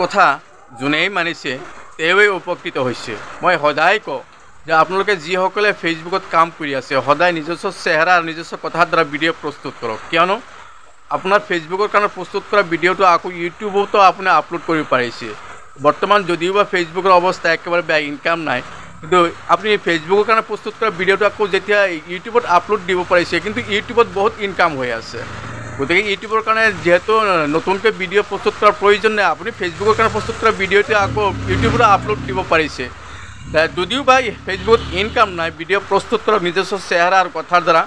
কথা যোনেই মানিছে তেওঁৱেই উপকৃত হৈছে। মই সদায় কওঁ যে আপোনালোকে যিসকলে ফেচবুকত কাম কৰি আছে সদায় নিজস্ব চেহেৰা আৰু নিজস্ব কথাৰ দ্বাৰা ভিডিঅ' প্ৰস্তুত কৰক, কিয়নো আপোনাৰ ফেচবুকৰ কাৰণে প্ৰস্তুত কৰা ভিডিঅ'টো আকৌ ইউটিউবতো আপুনি আপলোড কৰিব পাৰিছে। বৰ্তমান যদিও বা ফেচবুকৰ অৱস্থা একেবাৰে বেয়া, ইনকাম নাই, কিন্তু আপুনি ফেচবুকৰ কাৰণে প্ৰস্তুত কৰা ভিডিঅ'টো আকৌ যেতিয়া ইউটিউবত আপলোড দিব পাৰিছে, কিন্তু ইউটিউবত বহুত ইনকাম হৈ আছে। গতিকে ইউটিউবৰ কাৰণে যিহেতু নতুনকৈ ভিডিঅ' প্ৰস্তুত কৰাৰ প্ৰয়োজন নাই, আপুনি ফেচবুকৰ কাৰণে প্ৰস্তুত কৰা ভিডিঅ'টো আকৌ ইউটিউবত আপলোড দিব পাৰিছে। যদিও বা ফেচবুকত ইনকাম নাই, ভিডিঅ' প্ৰস্তুত কৰক নিজস্ব চেহেৰা আৰু কথাৰ দ্বাৰা,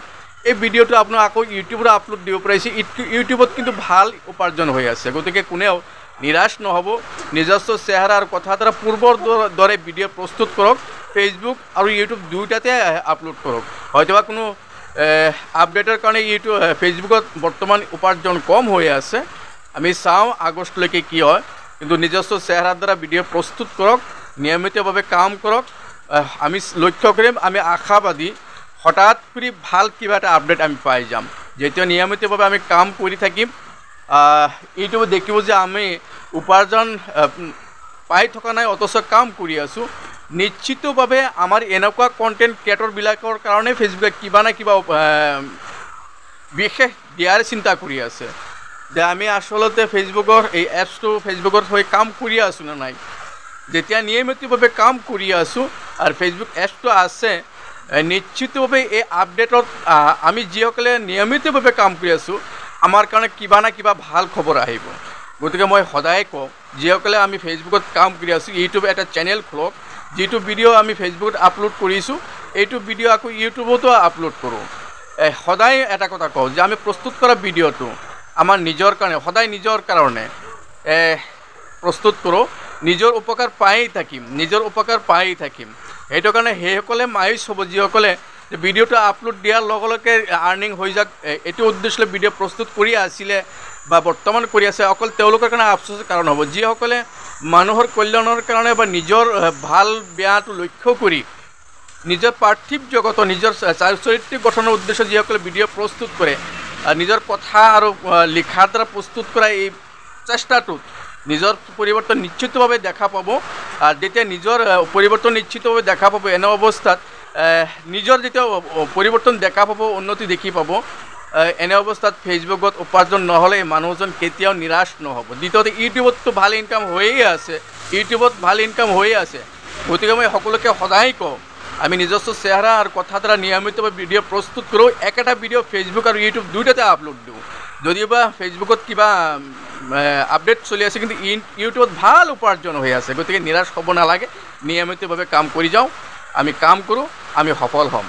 এই ভিডিঅ'টো আপোনাৰ আকৌ ইউটিউবত আপলোড দিব পাৰিছে। ইউটিউবত কিন্তু ভাল উপাৰ্জন হৈ আছে। গতিকে কোনেও নিৰাশ নহ'ব, নিজস্ব চেহেৰা আৰু কথাৰ দ্বাৰা পূৰ্বৰ দৰে ভিডিঅ' প্ৰস্তুত কৰক, ফেচবুক আৰু ইউটিউব দুয়োটাতে আপলোড কৰক। হয়তোবা কোনো আপডেটৰ কাৰণে ইউটিউব ফেচবুকত বৰ্তমান উপাৰ্জন কম হৈ আছে, আমি চাওঁ আগষ্টলৈকে কি হয়, কিন্তু নিজস্ব চেহেৰাৰ দ্বাৰা ভিডিঅ' প্ৰস্তুত কৰক, নিয়মিতভাৱে কাম কৰক। আমি লক্ষ্য কৰিম, আমি আশাবাদী হঠাৎ কৰি ভাল কিবা এটা আপডেট আমি পাই যাম। যেতিয়া নিয়মিতভাৱে আমি কাম কৰি থাকিম, ইউটিউবত দেখিব যে আমি উপাৰ্জন পাই থকা নাই অথচ কাম কৰি আছোঁ। নিশ্চিতভাৱে আমাৰ এনেকুৱা কণ্টেণ্ট ক্ৰিয়েটৰবিলাকৰ কাৰণে ফেচবুকে কিবা না কিবা বিশেষ দিয়াৰ চিন্তা কৰি আছে, যে আমি আচলতে ফেচবুকৰ এই এপছটো ফেচবুকত হৈ কাম কৰি আছোঁ নে নাই। যেতিয়া নিয়মিতভাৱে কাম কৰি আছোঁ আৰু ফেচবুক এপছটো আছে, নিশ্চিতভাৱে এই আপডেটত আমি যিসকলে নিয়মিতভাৱে কাম কৰি আছোঁ আমাৰ কাৰণে কিবা না কিবা ভাল খবৰ আহিব। গতিকে মই সদায় কওঁ, যিসকলে আমি ফেচবুকত কাম কৰি আছোঁ, ইউটিউব এটা চেনেল খোলক, যিটো ভিডিঅ' আমি ফেচবুকত আপলোড কৰিছোঁ এইটো ভিডিঅ' আকৌ ইউটিউবতো আপলোড কৰোঁ। সদায় এটা কথা কওঁ যে আমি প্ৰস্তুত কৰা ভিডিঅ'টো আমাৰ নিজৰ কাৰণে, সদায় নিজৰ কাৰণে প্ৰস্তুত কৰোঁ, নিজৰ উপকাৰ পায়েই থাকিম, নিজৰ উপকাৰ পায়েই থাকিম। সেইটো কাৰণে সেইসকলে মায়ুচ হ'ব যিসকলে ভিডিঅ'টো আপলোড দিয়াৰ লগে লগে আৰ্নিং হৈ যাওক এইটো উদ্দেশ্যলৈ ভিডিঅ' প্ৰস্তুত কৰি আছিলে বা বৰ্তমান কৰি আছে, অকল তেওঁলোকৰ কাৰণে আফচোচৰ কাৰণ হ'ব। যিসকলে মানুহৰ কল্যাণৰ কাৰণে বা নিজৰ ভাল বেয়াটো লক্ষ্য কৰি নিজৰ পাৰ্থিৱ জগতৰ নিজৰ চৰিত্ৰিক গঠনৰ উদ্দেশ্যে যিসকলে ভিডিঅ' প্ৰস্তুত কৰে, নিজৰ কথা আৰু লিখাৰ দ্বাৰা প্ৰস্তুত কৰা এই চেষ্টাটোত নিজৰ পৰিৱৰ্তন নিশ্চিতভাৱে দেখা পাব। আৰু যেতিয়া নিজৰ পৰিৱৰ্তন নিশ্চিতভাৱে দেখা পাব, এনে অৱস্থাত নিজৰ যেতিয়া পৰিৱৰ্তন দেখা পাব, উন্নতি দেখি পাব, এনে অৱস্থাত ফেচবুকত উপাৰ্জন নহ'লে মানুহজন কেতিয়াও নিৰাশ নহ'ব। দ্বিতীয়তে ইউটিউবততো ভাল ইনকাম হৈয়ে আছে, ইউটিউবত ভাল ইনকাম হৈয়ে আছে। গতিকে মই সকলোকে সদায় কওঁ, আমি নিজস্ব চেহেৰা আৰু কথাৰ দ্বাৰা নিয়মিতভাৱে ভিডিঅ' প্ৰস্তুত কৰোঁ, একেটা ভিডিঅ' ফেচবুক আৰু ইউটিউব দুয়োটাতে আপলোড দিওঁ। যদিওবা ফেচবুকত কিবা আপডেট চলি আছে, কিন্তু ইউটিউবত ভাল উপাৰ্জন হৈ আছে। গতিকে নিৰাশ হ'ব নালাগে, নিয়মিতভাৱে কাম কৰি যাওঁ, আমি কাম কৰোঁ, আমি সফল হ'ম।